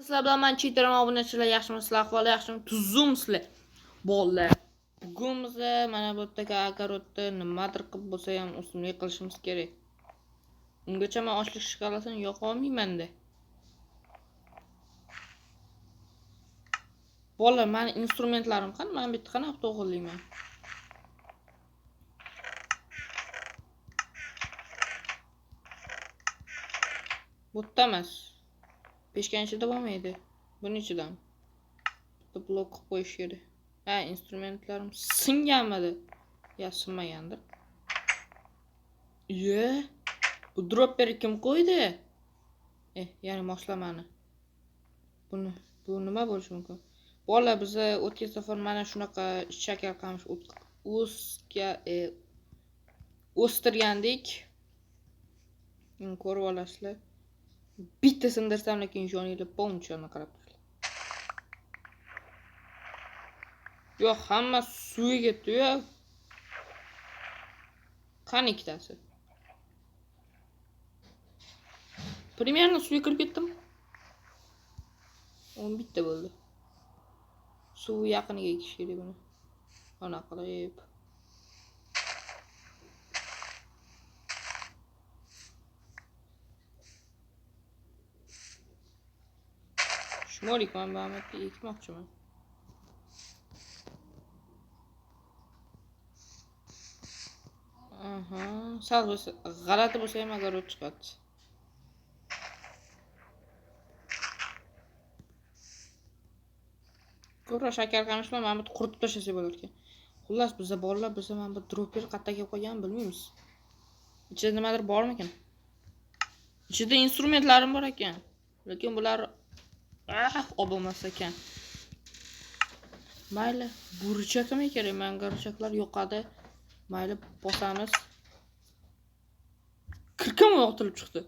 Sizlar bilan man Cheater obunachilar, yaxshimisizlar, ahvoli yaxshimi, tuzumsizlar. Bolalar. Bugun biza mana bu yerdagi огородda nimadir qilib bo'lsa ham o'simlik qilishimiz kerak. Ungacha men ochlik shkalasini yoqa olmayman-da. Bolalar, mani instrumentlarim qani? Men bitta qanaqa to'g'rilayman? Bu yerda emas. Pechkani ichida bo'lmaydi. Buni ichidan. Bitta blok qilib qo'yish kerak. Ha, instrumentlarim singanmidi? Ya sinmagandir. Iye, bu dropperni kim qo'ydi? Ya'ni moslamani. Buni, bu nima bo'lishi mumkin? Bola, biza o'tgan safar mana shunaqa shakar qamish o'stirgandik. Ko'rib olasizlar. Bitta sindirsam, lekin ishoninglar, полностью qarab turinglar. Yo'q, hamma suvga ketdi-yu. Qani ikkitasi? Примерно suvga kirib ketdim. 11 bo'ldi. Suv yaqiniga ekish kerak buni. Ana qilib. Shmolik, men bu yerda ekmoqchiman. Aha, sal bo'lsa, g'alati bo'lsa ham огород chiqadi. Ko'proq shakar qamish bilan mana bu quritib tashlasak bo'lar ekan. Xullas, biza bolalar, biza mana bu dropper qayerda kelib qolganini bilmaymiz. Ichida nimadir bormikan? Ichida instrumentlarim bor ekan. Lekin bular olib bo'lmas ekan. Mayli, bu richakmi kerak? Menga richaklar yoqadi. Mayli, bosamiz. Kirkam otilib chiqdi.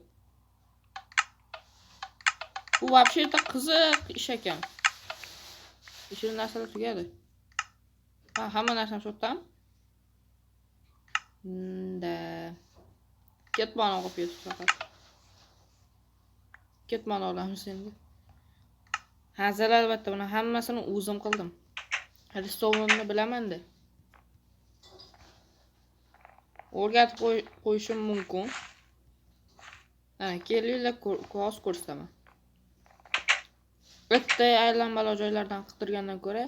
Bu вообще-то qiziq ish ekan. Ichida narsalar tugadi. Ha, hamma narsam shu yerdami? Da. Ketmon olib ketdi faqat. Ketmon olamiz endi. Hazil albatta, buni hammasini o'zim qildim. Restovni bilaman-da. O'rgatib qo'yishim mumkin. Ha, kelinglar, hozir ko'rsataman. Bitta aylanbalo joylardan qidirgandan ko'ra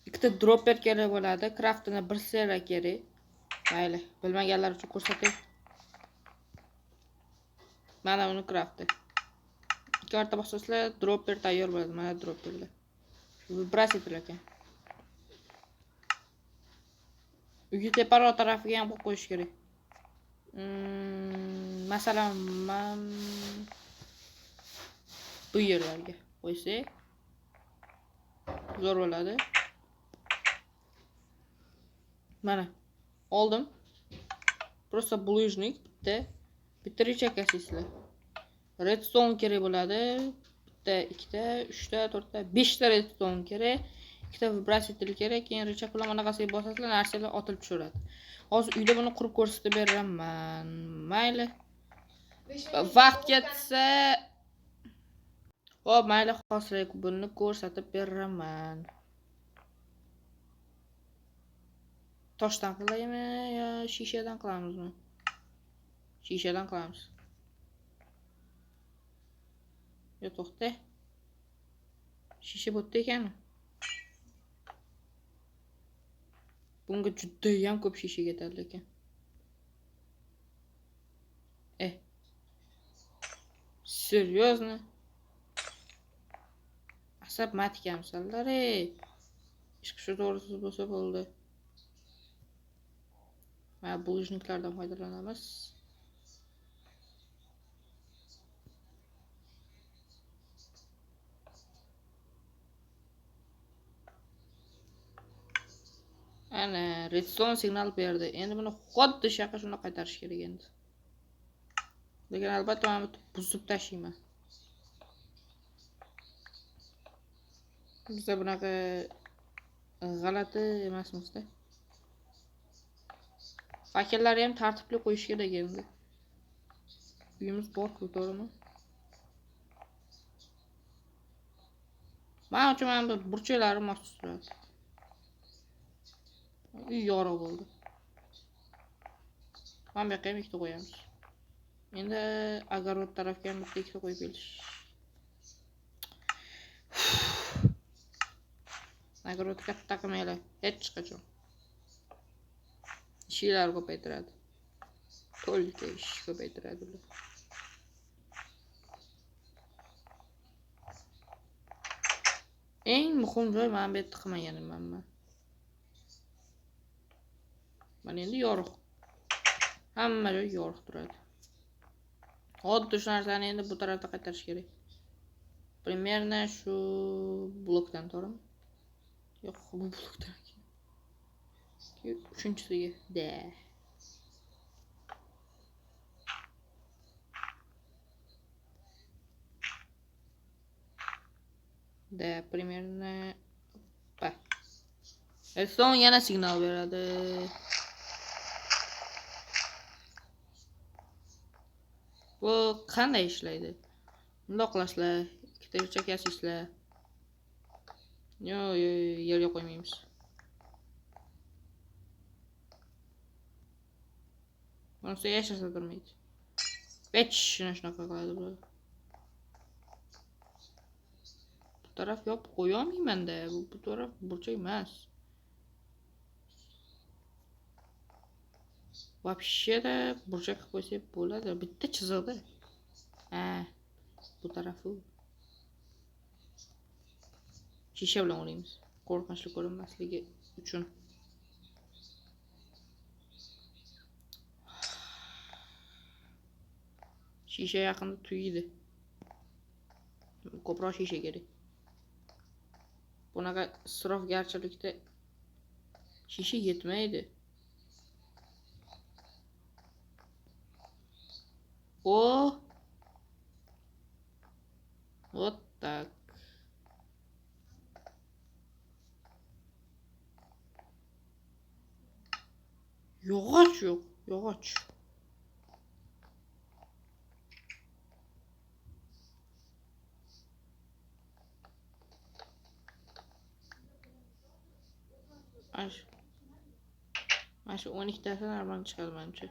ikkita dropper kerak bo'ladi. Craftini bir sera kerak. Mayli, bilmaganlar uchun ko'rsatay. Mana uni crafti. Ikki marta bosasizlar, dropper tayyor bo'ladi. Mana dropperlar. Выбраситель ekan. Uyga teparoq tarafiga ham qo'yib qo'yish kerak. Masalan, men bu yerlarga qo'ysak zo'r bo'ladi. Mana oldim. Просто булыжник bitta, bitta richak yashaysizlar. Redstone kerak bo'ladi. Bitta, ikkita, uchta, to'rtta, beshta redstone kerak. Ikkita выбраситель kerak. Keyin richak bilan bunaqasiga bosasizlar, narsalar otilib tushaveradi. Hozir uyda buni qurib ko'rsatib beraman. Mayli. Vaqt ketsa, xo'p, mayli, hozir buni ko'rsatib beraman. Toshdan qilaymi yo shishadan qilamizmi? Shishadan qilamiz. Yo, to'xta. Shisha bu yerda ekanmi? Bunga juda ham ko'p shisha ketadi lekin. Серьезно? Asab mat ekanmisanlar, ey. Ish shu to'g'risi bo'lsa bo'ldi. Mana булыжникlardan foydalanamiz. Ana redstone signal berdi. Endi buni xuddi shu yoqqa shuni qaytarish kerak endi. Lekin albatta mana bu buzib tashlayman. Bizda bunaqa g'alati emasmizda. Fakirlarni ham tartibli qo'yish kerak endi. Uyimiz bor-ku, to'g'rimi? Men uchun mana bu burchaklari mos turadi. Uy yorug' bo'ldi. Mana bu yoqqa ham ikkita qo'yamiz. Endi огород tarafga ham bitta ikkita qo'yib kelish. Огород katta qilmanglar hech qachon. Ishinglar ko'paytiradi. To'lka ish ko'paytiradi ular. Eng muhim joy mana bu yerda qilmaganman men. Mana endi yorug'. Hamma joy yorug' turadi. Xuddi shu narsani endi bu tarafda qaytarish kerak. Примерно shu blokdan to'g'rimi? Yo'q, bu blokdan. Uchinchisiga. Da. Da, примерно. Hoppa. Redstone yana signal beradi. Bu qanday ishlaydi? Bundoq qilasizlar, ikkita burchak yasaysizlar. Yo'q, yo'q, yerga qo'ymaymiz. Bunisi hech narsa turmaydi. Hech shunaqa qiladi bu. Bu taraf yopib qo'ya olmayman-da. Bu taraf burchak emas. Вообще-da burchak qilib qo'ysak bo'ladi. Bitta chiziqda. Ha, bu tarafi. Shisha bilan o'raymiz. Qo'rqinchli ko'rinmasligi uchun. Shisha yaqinda tugaydi. Ko'proq shisha kerak. Bunaqa isrofgarchilikda shisha yetmaydi. O! Вот так. Yog'och yo'q, yog'och. Mana shu 12 tasi normal chiqadi menimcha.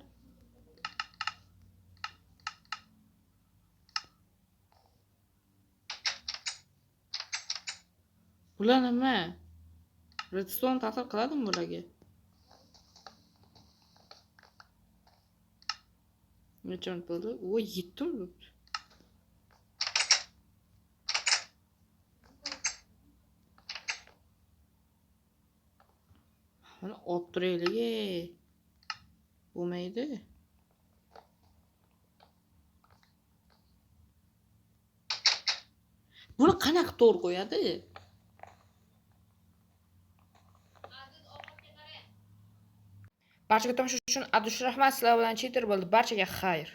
Bular nima? Redstone ta'sir qiladimi bularga? Necha minut bo'ldi? O, 7 minut. Buni olib turaylik. Bo'lmaydi. Buni qanaqa to'g'ri qo'yadi? Barchaga tomosha uchun adush rahmat, sizlar bilan cheater bo'ldi. Barchaga xayr.